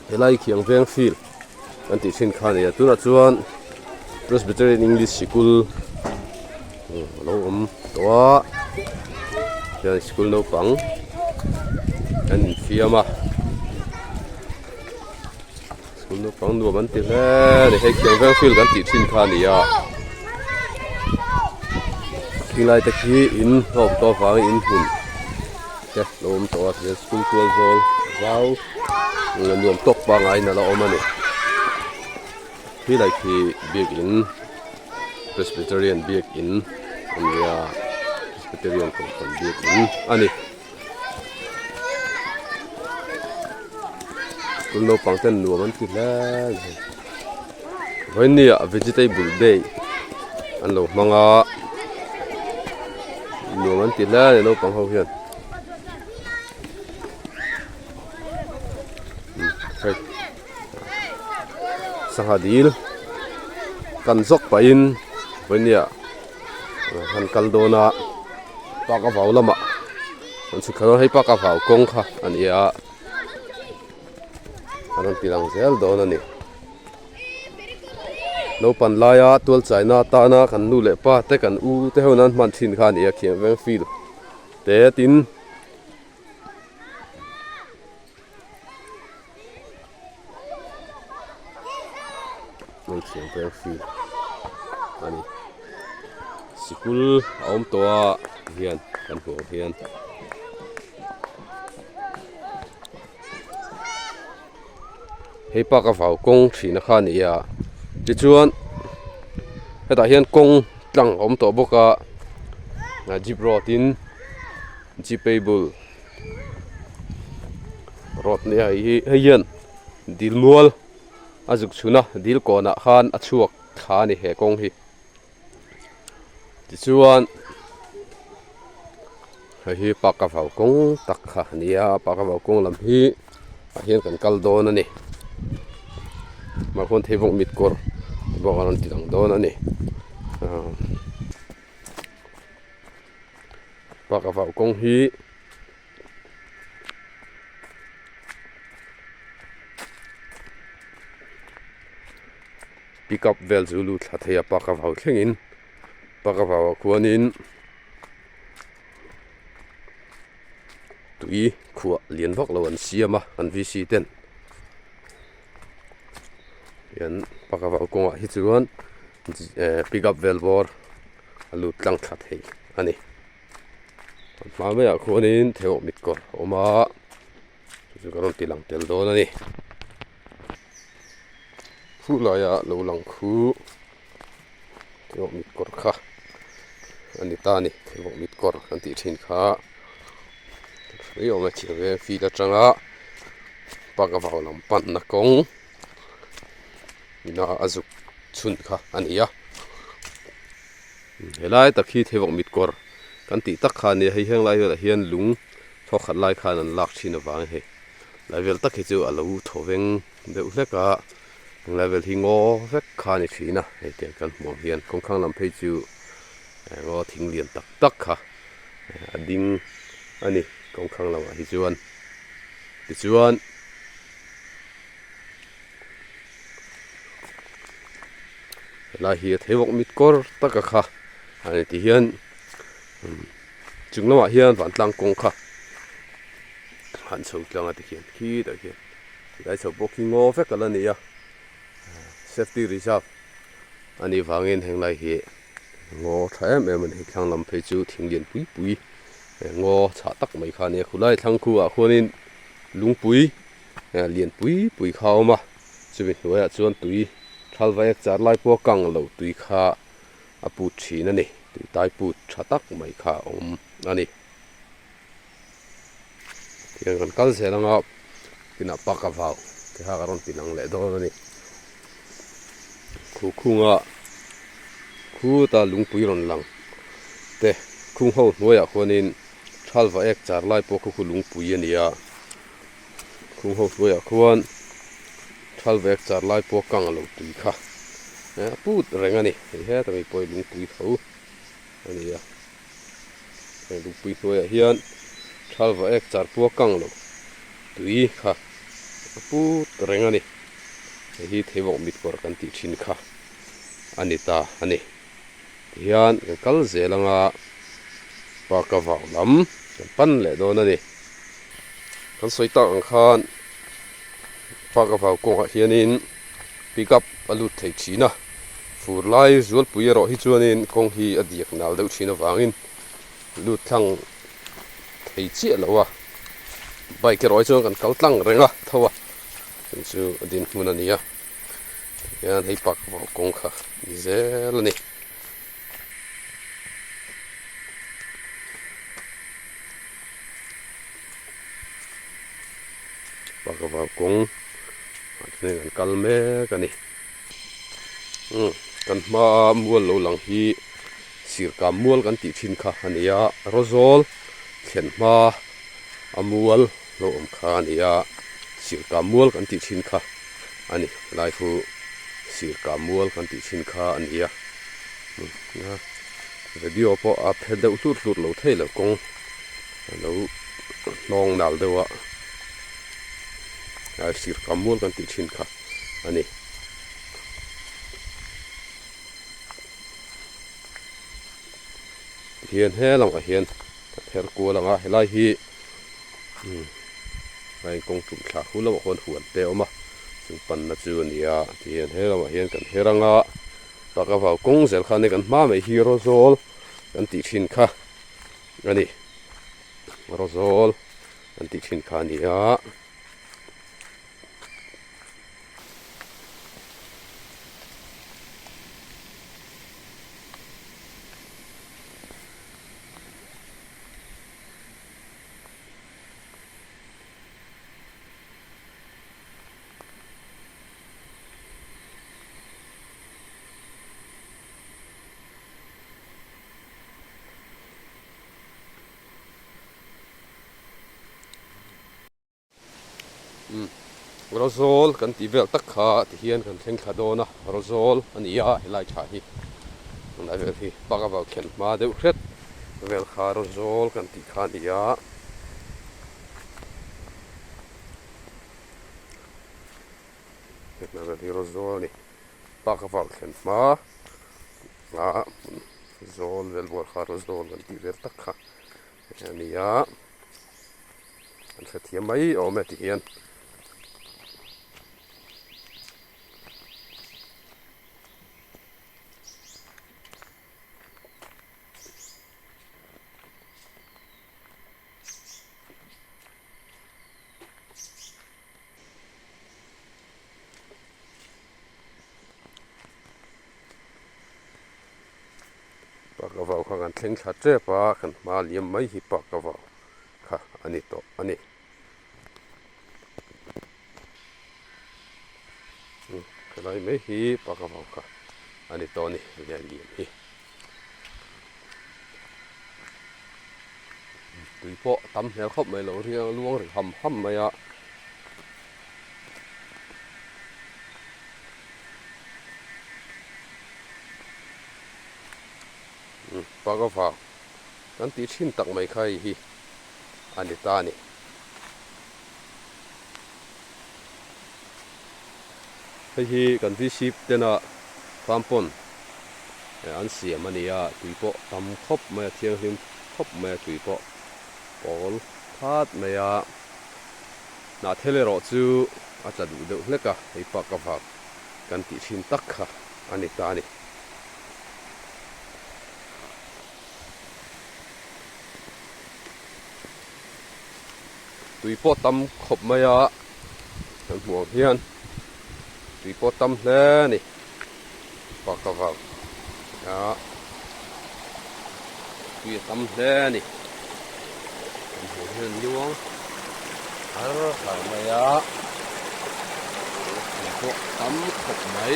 Helai khiang veng field an tih thin kha a ni a tunah chuan Presbyterian English sikul a lo awm tawh a hian sikul naupang an infiam a sikul naupang nuam an ti hle a ni hei khiang veng field kan tih thin kha a ni a khilai te khi in a awm tawh avangin in hmun te lo awm tawh a tihian school tual zawl zau nuam tawk pangaiin a la awm a ni khilai khi biakin Presbyterian biakin a ni a Presbyterian kohhran biakin a ni school naupang ten nuam an ti hle a ni vawinia vegetable day an lo hmang a nuam an ti hle a ni naupang ho hian hei sangha dil kan zawk pahin vawinia han kal dawn a park a vau lamah an chhuk thla dawn hei park a vau kawng kha a ni a an rawn ti lang zel dawn a ni naupang laia tual chaina atana kan nu leh pa te kan u te ho nan hman thin kha a ni a khiang veng field te tin. Hmeichhe veng field a ni sikul a awm tawh a hian kan hmuh ang hian. Hei park a vau kawng thihna kha a ni a tichuan hetah hian kawng tlang a awm tawh bawk a jeep road in jeepable road nia hei hi hei hian dil mual a zuk chhun a dil kawnah khan a chhuak thla a ni he kawng hi. Tichuan hei hi park a vau kawng tak kha a ni a park a vau kawng lam hi ah hian kan kal dawn a ni mah khuan theivawk mit kawr te pawh a rawn ti lang dawn a ni ah park a vau kawng hi. Pickup vel chu lut thla thei a park a vau thlengin park a vauah khuanin tui khuah lian vak lo an siam a an V C ten hian park a vau kawngah hi chuan eh pickup vel bawr a lut tlang thla thei a ni a hma maiah khuanin theuh mit kawr a awm a chu chu ka rawn ti lang tel dawn a ni. Khu laia lo lang khu theuh mit kawr kha a ni ta a ni theuh mit kawr kan tih thin kha hrui awm a thiam ve field atanga park a vau lam panna kawng ina a zuk chhun kha a ni a helai tak hi theuh mit kawr kan tih tak kha a ni a hei heng lai velah hian lung thawkhat lai khan an lak thin avangin hei. Lai vel tak hi chu a lo thaw veng deuh hlek a lai vel hi ngaw vek kha a ni thin a hei tiang kan hmuh ang hian kawngkhang lam phei chu ngaw thing lian tak tak kha a ding a ni kawngkhang lamah hi chuan tichuan helai hi a theivawk mit kawr taka kha a ni ti hian chung lamah hian vantlang kawng kha. Han chho tlang a tikhian khitah khian tilai chho pawh khi ngaw vek a la ni a safety reserve a nih vangin heng lai hi ngaw tha em em a ni thlang lam phei chu thing lian pui pui ngaw chhah tak mai kha a nia khulai thlang khu ah khuanin lungpui lian pui pui kha a awm a chumi hnuaiah chuan tui thal va ek char lai pawh a kang lo tui kha a put thin a ni tui tai put tha tak mai kha a awm a ni. Tiang kan kal zel anga tinah park a vau te kha ka rawn ti lang leh dawn a ni khu khunga khuta lungpui rawn lang te khung ho hnuaiah khuanin thal va ek char lai pawh khu khu lungpui a ni a khung ho hnuaiah khuan thal va ek char lai pawh kang a lo tui kha a put reng a ni hei heta mi pawh hi lungpui tho a ni a. Heng lungpui hnuaiah hian thal va ek char pua kang lo tui kha a put reng a ni. Hei hi theivawk mit kawr kan tih thin kha a ni ta a ni. Tihian kan kal zel anga park a vau lam kan pan leh dawn a ni. Kan sawi tak ang khan park a vau kawngah hianin pick up a lut thei thin a, fur lai zualpui erawh hi chuanin kawng hi a diak nal deuh thin avangin lut thlang thei chiah lo a, bike erawh hi chuan kan kal tlang reng a tho a, chu chu a dinhmun a ni a. Tihian hei park vau kawng kha ni zel a ni. Park vau kawng ah chuan kan kal mek a ni. Umm kan hmaa mual lo lang hi sirkam mual kan tih thin kha a ni a, rawzawl thlen hma a mual. Lo awm kha a ni a, sirka mual kan tih thin kha a ni. Helai khu sirka mual kan tih thin kha a ni a, video pawh a phe deuh hlut hlut lo thei lo kawng a lo hnawng nal deuh a, helai sirka mual kan tih thin kha a ni. Tihian he lamah hian ka pher kual ang a, helai hi a inkawng tum thla hu lamah khuan huan te a awm a chung panna chu a ni a tihian he lamah hian kan her anga tak a vau kawng zel kha a ni kan hma mai hi rawzawl kan tih thin kha a ni rawzawl kan tih thin kha a ni a. Rawzawl kan tih vel tak kha tihian kan thleng thla dawn a, rawzawl a ni a helai tha hi helai vel hi park a vau thlen hma deuh hret vel kha rawzawl kan tih kha a ni a. Helai vel hi rawzawl a ni park a vau thlen hma a hmun zawl vel bual kha rawzawl kan tih vel tak kha a ni a. An hrethiam mai awm e ti hian. Park a vau kha kan thleng thla tep a kan hma liam mai hi park a vau kha a ni tawh a ni. Helai mai hi park a vau kha a ni tawh a ni lian lian hi. Tui pawh a tam hmel khawp mai lo riang luang ri ham ham mai a. Park a vang kan tih thin tak mai kha hei hi a ni ta a ni. Hei hi kan VC tena farm pond an siam a ni a, tui pawh tam khawp mai a, thianghlim khawp mai a tui pawh pawl phat mai a. Hnahthel erawh chu a tla duh deuh hlek a, hei park a vang kan tih thin tak kha a ni ta a ni. Tui pawh tam khawp mai a, kan hmuh ang hian tui pawh tam hle a ni park a vang a tui a tam hle a ni kan hmuh hian luang har har mai a tui pawh tam khawp mai.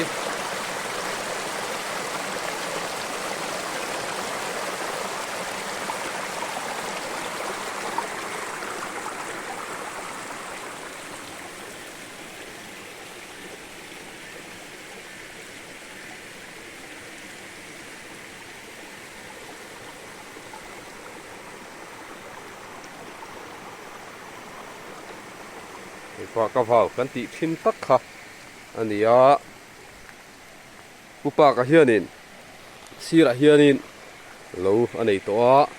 Pa ka vau kan tih thin tak kha a ni a, Pu Paka hianin sirah hianin lo a nei tawh a,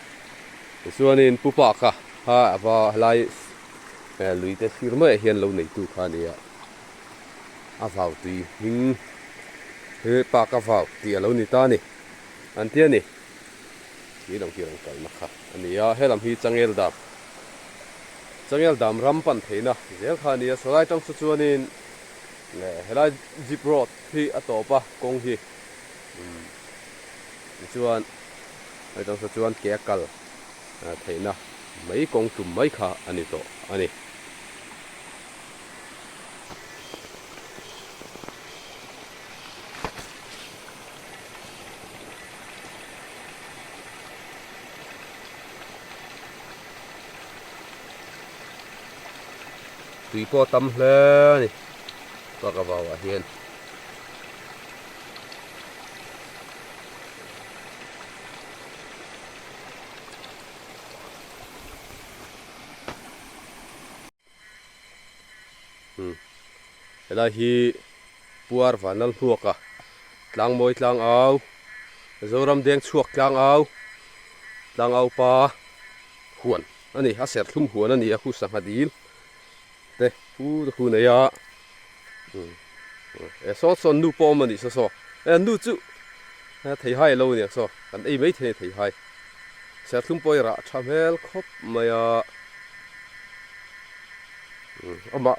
tichuanin Pu Paka kha a va helai lui te sir maiah hian lo neitu kha a ni a, a vau tui hming hi Paka vau tih a lo ni ta a ni an ti a ni. Khi lam khi rawn kalna kha a ni a, helam hi changel dam changel dam ram pan theihna zel kha a ni a, sawlai tang chu chuanin leh helai jeep road hi a tawp a kawng hi umm tichuan helai tang saw chuan ke a kal theihna mai kawng tum mai kha a ni tawh a ni. Tui pawh a tam hle a ni park a vauah hian. Helai hi Puar Vanlal Hmuaka Tlangmawi Tlangau, Zoram Dengchhuak Tlangau, Tlangau pa huan a ni, a serthlum huan a ni a, khu sangha dil te pu te khu nei a, e saw sawn nu pawh awm a nih saw saw, e nu chu theihai a lo aniang saw, kan ei mai thei a ni theihai, serthlum pawh hi rah tha hmel khawp mai a. Amah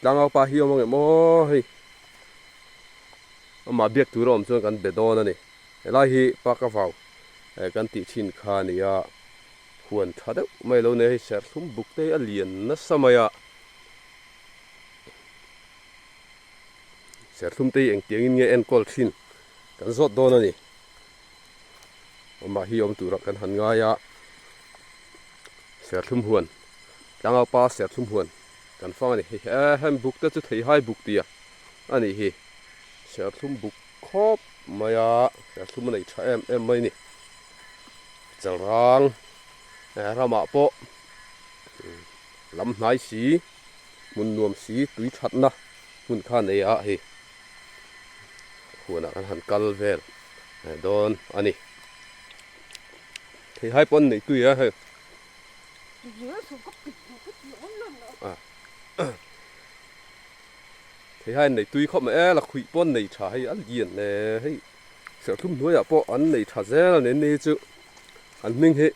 tlangau pa hi awm ang em aw hei amah biak tur a awm chuan kan be dawn a ni helai hi park a vau eh kan tih thin kha a ni a huan tha deuh mai lo nei a hei serthlum buk te hi a lian nasa mai a serthlum te hi engtiang in nge enkawl thin kan zawt dawn a ni amah hi awm turah kan han ngai a. Serthlum huan, tlangau pa serthlum huan kan fang a ni. Hei he hem buk te chu theihai buk tia a nih hi. Serthlum buk khawp mai a, serthlum a nei tha em em mai a ni. Chalrang ramah pawh lam hnai si, hmun nuam si, tui thatna hmun kha a nei a hei. Huanah kan han kal vel dawn a ni. Theihai pawn neih tui a hei. Theihai an nei tui khawp mai e lakhuih pawn nei tha hei a lian hle hei serthlum hnuaiah pawh an nei tha zel a ni ni chu an hming hi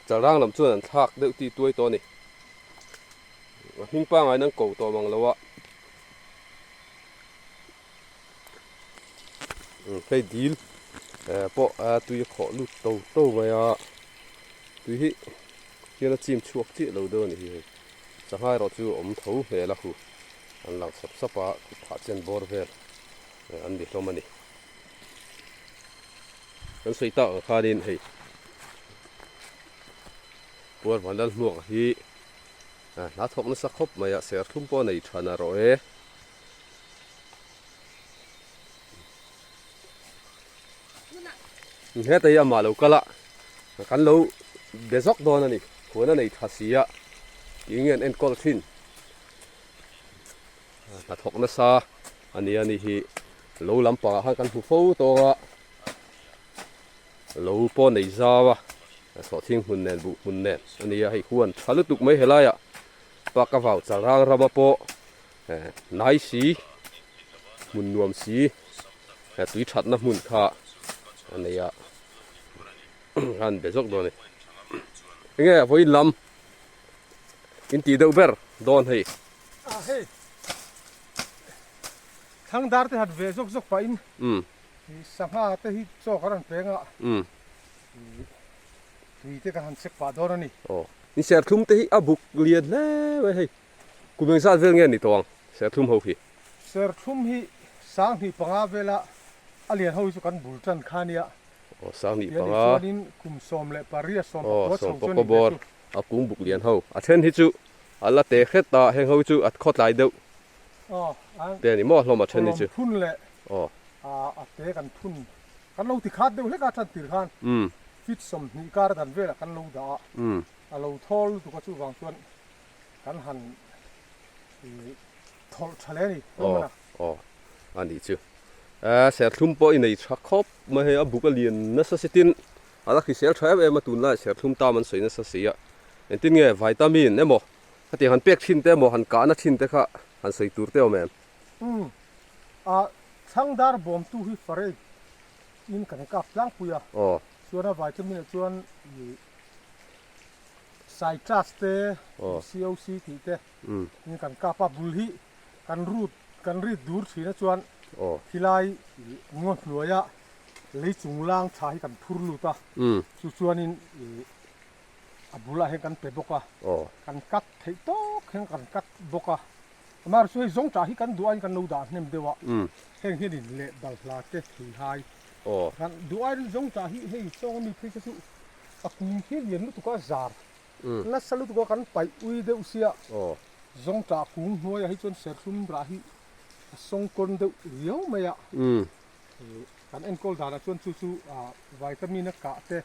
chalrang lam chuan an thlak deuh tih tuai tawh a ni a hming pangngai in an ko tawh mang lo a. Hei dil pawh tui a khawh lut to to mai a tui hi hian a chim chhuak chiah lo deuh a ni hi hei sangha erawh chu awm tho hmel a hu an lang sap sap a kut phah chen bawr vel an ni hlawm a ni kan sawi tak ang khanin hei puar vanlal hmuak hi hna thawk nasa khawp mai a serthlum pawh a nei tha na rawh e. Heta hi amah lo kal a kan lo be zawk dawn a ni huan a nei tha si a tih nge an enkawl thin hnathawk nasa a ni a ni hi lo lampangah khan kan hmu fo tawng a lo pawh nei zau a sawhthing hmun nen buh hmun nen a ni a hei huan tha lutuk mai helaiah park a vau chalrang rama pawh. Hnai si, hmun nuam si, tui thatna hmun kha a nei a, a han be zawk dawn a ni. Enge vawiin lam in tih deuh ber dawn hei? A hei, thlang dar te hat ve zawk zawk pahin sangha te hi chaw kan rawn peng a, tui te kan han chek pah dawn a ni. Aw, in serthlum te hi a buk lian hle mai hei. Kum engzat vel nge ni tawh ang serthlum ho hi? Serthlum hi 15 vela a lian ho hi chu kan bul tan kha nia. Aw 15. Tian chuanin kum 18 sawmpakua chho chu a ni ve chu. A kung buk lian ho. A then hi chu a la te hret a, heng ho hi chu a khawtlai deuh te a ni maw hlawm a then hi chu. Kawlawm phun leh a te kan phun kan lo ti khat deuh hlek a tan tir khan feet 20 kar dan velah kan lo dah a, a lo thawl lutuk a chuvang chuan. Kan han thawlh tha hle a ni. Aw aw a nih chu. Serthlum pawh i nei tha khawp mai hei a buk a lian nasa si tin a la hrisel tha em em a tunlai serthlum tam an sawi nasa si a. Engtin nge vitamin emaw hetiang han pek thin te emaw han kahna thin te kha han sawi tur te awm em? Umm a chhangdar bawmtu hi farei in kan kap tlangpui a. Aw. Chuan a vitamin ah chuan ih Citrus te, COC tih te in kan kap a, bul hi kan rut kan rit dur thin a chuan khilai ngaw hnuaia lei chung lang tha hi kan phur lut a, chu chuanin a bulah hian kan pe bawk a, kan cut theih tawk hian kan cut bawk a, amaherawhchu hei zawng tah hi kan duh aiin kan lo dah hnem deuh a, heng hianin leh balhla te theihai kan duh aiin zawng tah hi hei sawng ami phei te chu A kung hi lian lutuk a zar nasa lutuk a kan paih ui deuh sia zawngtah kung hnuaiah hi chuan serthlum rah hi a sawngkawn deuh riau mai a kan enkawl danah chuan chu chu vitamin a kah te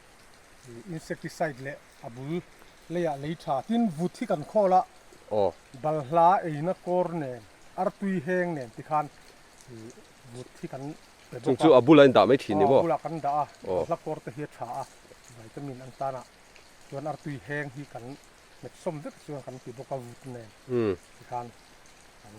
insecticide leh a bul leiah lei tha tin vut hi kan khawl a balhla eina kawr nen artui heng nen tikhan vut hi kan pe bawk a. Chung chu a bulah in dah mai thin ni maw? A bulah kan dah a, hla kawr te hi a tha a, vitamin an tan a, chuan artui heng hi kan hmet sawm vek chuan kan ti bawk a vut nen tikhan kan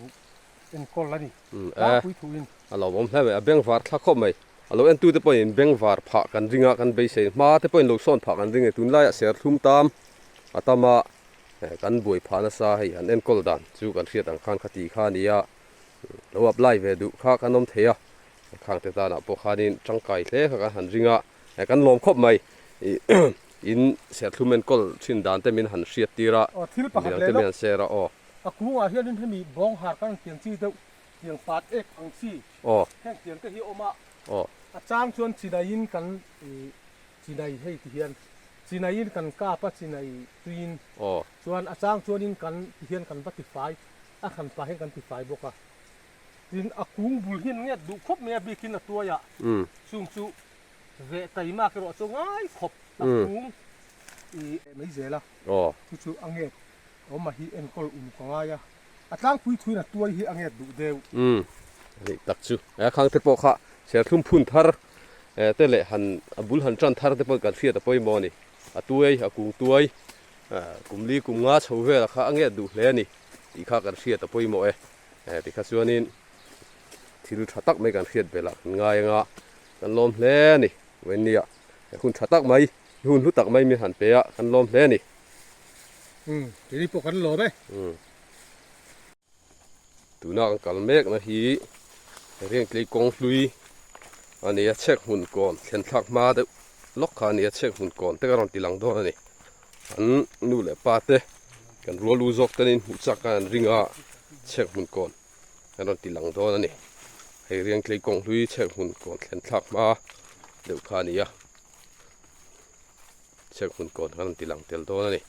enkawl a ni tlangpui thu in. A lawmawm hle mai, a bengvar thla khawp mai. A lo entute pawhin bengvar phah kan ring a, kan beisei hma te pawhin lo sawn phah kan ring e, tunlaiah serthlum tam a tam a, kan buai phah nasa hei an enkawl dan chu kan hriat ang khan khati kha a ni a. Lo apply ve duh kha kan awm thei a, khang te tanah pawh khanin tangkai hle kha kan han ring a, kan lawm khawp mai in serthlum enkawl thin dan te min han hriat tir a, midang te min han share a aw. A kungah hianin hemi bawnghar kan tiang chi deuh tiang pat ek ang chi heng tiang te hi a awm a, a chang chuan chinaiin kan chinai hei ti hian chinaiin kan kap a chinai tuiin chuan a chang chuanin kan ti hian kan va tifai A hran pah hian kan ti fai bawk a, tin a kung bul hian nget duh khawp mai a bikin a tuai a, chung chu veh taimak erawh chu ngai khawp a kung i mai zel a, chu chu a nget awm a hi enkawl um ka ngai a, a tlangpui thuin a tuai hi a nget duh deuh. Umm a nih tak chu a khang te pawh kha serthlum phun thar te leh han a bul han tan thar te pawh kan hriat a pawimawh a ni, a tuai a kung tuai kum li kum nga chho vel kha a nget duh hle a ni. Tih kha kan hriat a pawimawh e. Ti kha chuanin thil tha tak mai kan hriat belh ah kan ngai anga kan lawm hle a ni. Vawinia hun tha tak mai, hun hlu tak mai min han pe a, kan lawm hle a ni. Umm, keini pawh kan lawm e. Umm. Tuna kan kal mekna hi Riangtlei kawng hlui a ni a, chhek hmun kawn thlen thlak hma deuh lawk kha a ni a, chhek hmun kawn te ka rawn ti lang dawn a ni. An nu leh pa te kan rual u zawk ten in hmuh chak a an ring a, chhek hmun kawn an rawn ti lang dawn a ni. Hei Riangtlei kawng hlui chhek hmun kawn thlen thlak hma deuh kha a ni a, chhek hmun kawn kan rawn ti lang tel dawn a ni.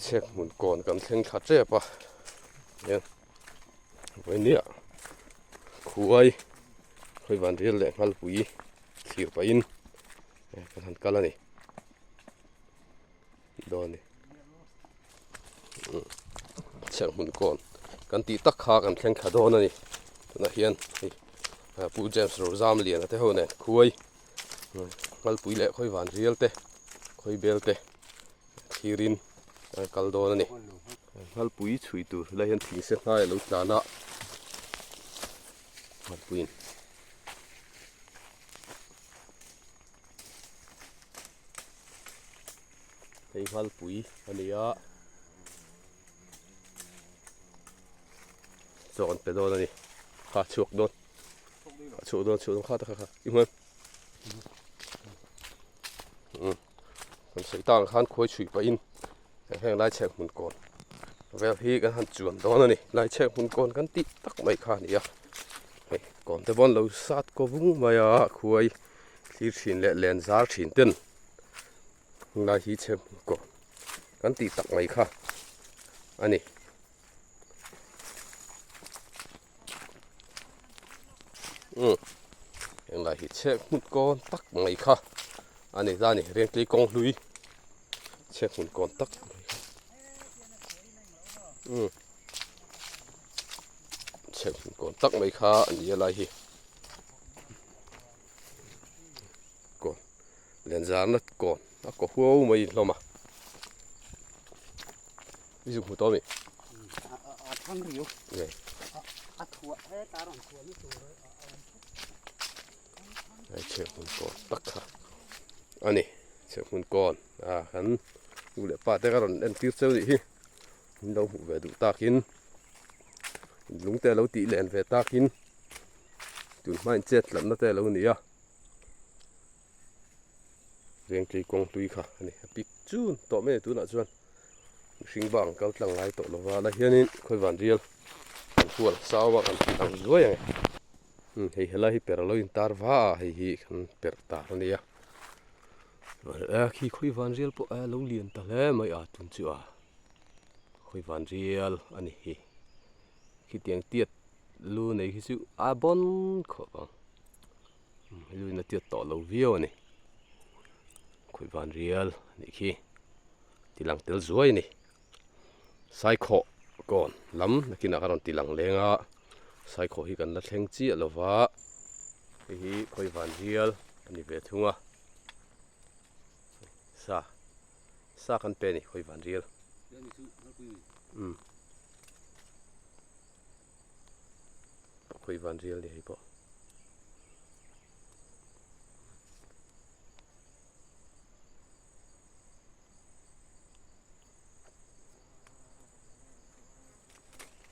Chhek hmun kawn kan thleng thla tep a, hian vawinia khuai khawi van rial leh nghalpui thlir pahin kan han kal a ni dawn a ni chhek hmun kawn kan tih tak kha kan thleng thla dawn a ni tunah hian hei Pu James Rozamliana te ho nen khuai nghalpui leh khawi van rial te khawi bel te Thirin a kal dawn a ni. Nghalpui chhui tur helai hian thing se hnai a lo tlan a, nghalpuiin hei nghalpui a ni a, chaw an pe dawn a ni, kha chhuak dawn, a chhuak dawn chhuak dawn kha ta kha kha i hmu em? Kan sawi tak ang khan khuai chhuih pahin heng lai chhek hmun kawn vel hi kan han chuan dawn a ni. Lai chhek hmun kawn kan tih tak mai kha a ni a, hei kawn te pawh an lo sat kaw vung mai a, khuai thlir thin leh len zar thin ten lai hi chhek hmun kawn kan tih tak mai kha a ni. Umm englai hi chhek hmut kawn tak mai kha a ni ta a ni Riangtlei kawng hlui Chhek hmun kawn tak mai kha umm chhek hmun kawn tak mai kha a ni a lai hi kawn len zarna kawn a kaw huau mai hlawm a i zuk hmu tawh a mi Hei chhek hmun kawn tak kha a ni chhek hmun kawn a kan nu leh pa te ka rawn entir cheu nih hi min lo hmuh ve duh takin lung te lo tih len ve takin tun hma in chet tlatna te a lo ni a vengtui kawng hlui kha a ni a pik chun tawh mai a ni tunah chuan mihring bang kal tlang ngai tawh lova la hianin khawi van rial kan hual sau a kan tih ang zuai ang e. Umm hei helai hi per alo intar va a hei hi kan perh tar a nia a khi khawi van rial pawh a lo lian ta hle mai a tun chu a khawi van rial a ni hi khitiang tiat lu nei hi chu a bawn khawp ang lu in a tiat tawh lo viau a ni khawi van rial a nih khi ti lang tel zuai a ni. Saikhawh kawn lam nakinah ka rawn ti lang leng a, Saikhawh hi kan la thleng chiah lo va, hei hi khawi van rial a ni ve thung a, sa sa kan pe a ni khawi van rial umm khawi van rial a ni hei pawh.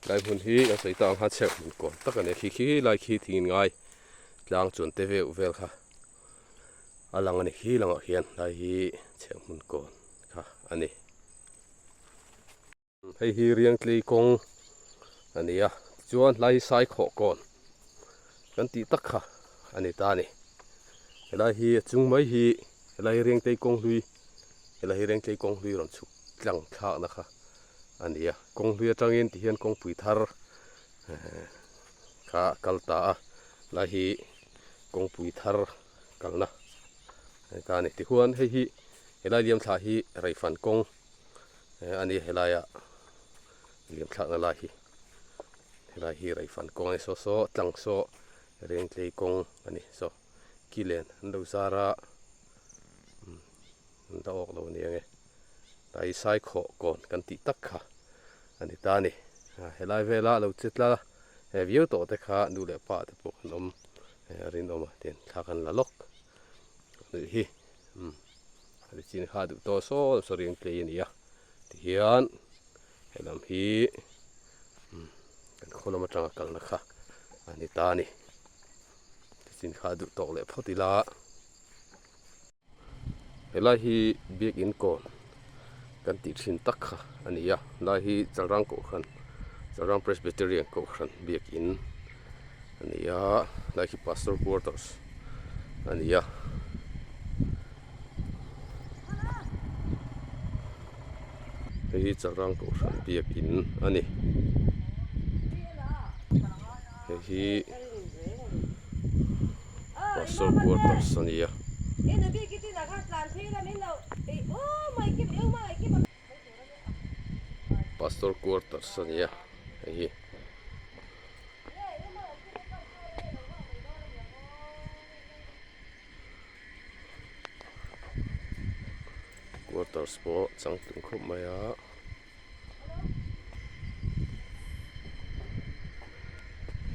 Lai hmun hi kan sawi tak ang khan chhek hmun kawn tak a ni a khi khi lai khi thing in ngai tlang chuan te veuh vel kha a lang a ni khi langah khian lai hi chhek hmun kawn kha a ni. Hei hi Riangtlei kawng a ni a tichuan hlai hi Saikhawh kawn kan tih tak kha a ni ta a ni. Helai hi a chung mai hi helai hi Riangtlei kawng hlui helai hi Riangtlei kawng hlui rawn chhuk tlang thlakna kha a ni a. Kawng hlui atangin tihian kawngpui thar kha a kal ta a helai hi kawngpui thar kalna a ni ta a ni. Tichuan hei hi helai liam thla hi Reifan kawng. A ni helaia liam thlakna lai hi helai hi reifan kawng a ni saw saw tlang saw rengtlei kawng a ni saw ki len an lo zar a umm an la awk lo a ni ang e tlai saikhawh kawn kan tih tak kha a ni ta a ni helai vela lo che tla viau tawh te kha nu leh pa te pawh kan awm a rinawm a tian thla kan la lawk a nih hi umm. Heti chin kha duh tawh saw saw ring tlei a ni a tihian helam hi umm kan khaw lam atanga kalna kha a ni ta a ni ti chin kha duh tawk leh phawt ila helai hi biakin kawn kan tih thin tak kha a ni a helai hi Chalrang kohhran Chalrang Presbyterian kohhran biakin a ni a helai hi pastor quarters a ni a. Hei hi Chalrang kohhran biakin a ni. Hei hi pastor quarters a ni a. Pastor quarters a ni a hei hi. Quarters pawh changtlung khawp mai a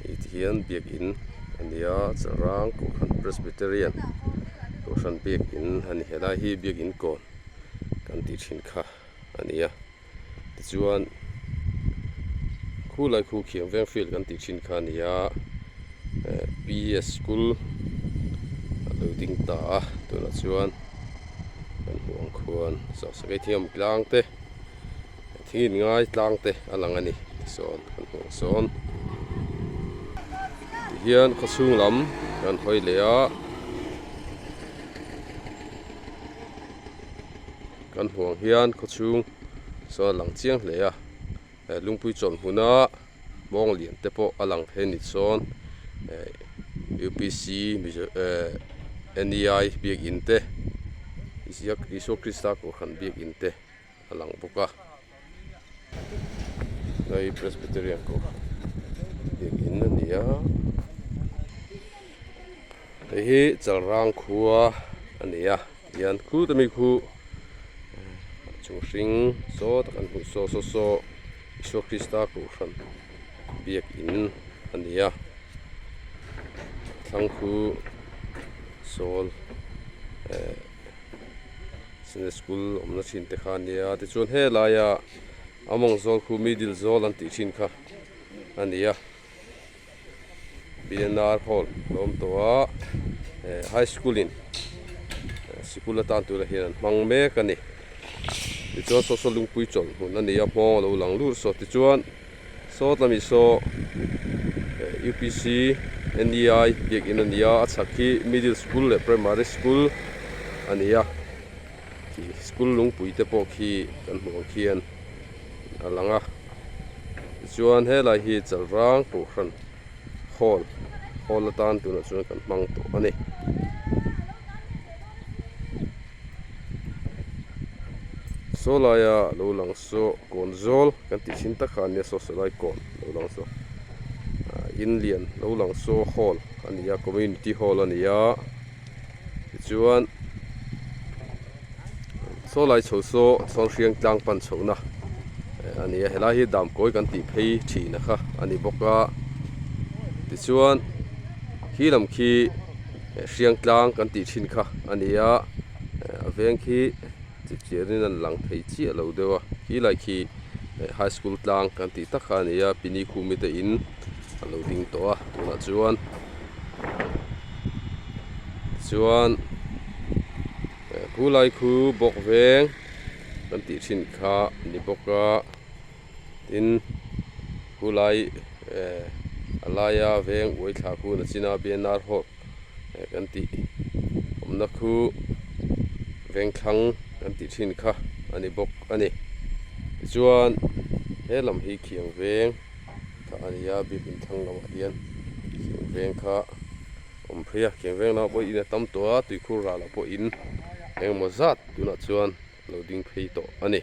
hei ti hian biakin a ni a Chalrang Kohhran Presbyterian Kohhran biakin a ni helai hi biakin kawn kan tih thin kha a ni a tichuan khulai khu khiang veng field kan tih thin kha a ni a eh P S school a lo ding ta a tunah chuan kan hmuh ang khuan saw sakei thing awm tlang te thing in ngai tlang te a lang a ni tisawn kan hmuh ang sawn tihian khawchhung lam kan hawi leh a. Kan hmuh ang hian khawchhung sawn a lang chiang hle a, eh lungpui chawlh hmuna mawng lian te pawh a lang thei a ni chuan eh U P C mizo eh N E I biakin te. Isua Krista kohhran biakin te a lang bawk a hei Presbyterian kohhran biakin a ni a hei hi Chalrang khua a ni a tihian khu te mi khu chung hring saw tak an hmuh saw saw saw Isua Krista kohhran biakin a ni a thlang khu sawl eh Sunday school awmna thin te kha a nia tichuan helaia a mawng zawl khu middle zawl an tih thin kha a ni a B N R hall a awm tawh a eh high school in sikul atan turah hian an hmang mek a ni tichuan saw saw lungpui chawlh hmun a ni a hmawng a lo lang lut saw tichuan saw tlami saw eh U P C N E I biakin a ni a a chhak hi middle school leh primary school a ni a khi school lungpui te pawh khi kan hmuh ang khian a lang a tichuan helai hi Chalrang Kohhran hall hall atan tunah chuan kan hmang tawh a ni. Saw laia lo lang saw kawn zawl kan tih thin tak kha a nia saw sawlai kawn lo lang saw ah in lian lo lang saw hall a ni a community hall a ni a tichuan saw lai chho saw chhawnhriang tlang pan chhohna a ni a helai hi damkawi kan tih phei thin a kha a ni bawk a tichuan khi lam khi hriang tlang kan tih thin kha a ni a a veng khi chip chiah in an lang thei chiah lo deuh a khi lai khi high school tlang kan tih tak kha a ni a pini khumi te in a lo ding tawh a tunah chuan chuan khu lai khu bawk veng kan tih thin kha a ni bawk a tin khu lai eh a laia veng uai thla khu na china B N R hall kan tih awmna khu veng thlang kan tih thin kha a ni bawk a ni tichuan he lam hi khiang veng kha a ni a biakin thlang lamah hian khiang veng kha awm phei a khiang veng lamah pawh in a tam tawh a tuikhur ralah pawh in engemaw zat tunah chuan a lo ding phei tawh a ni.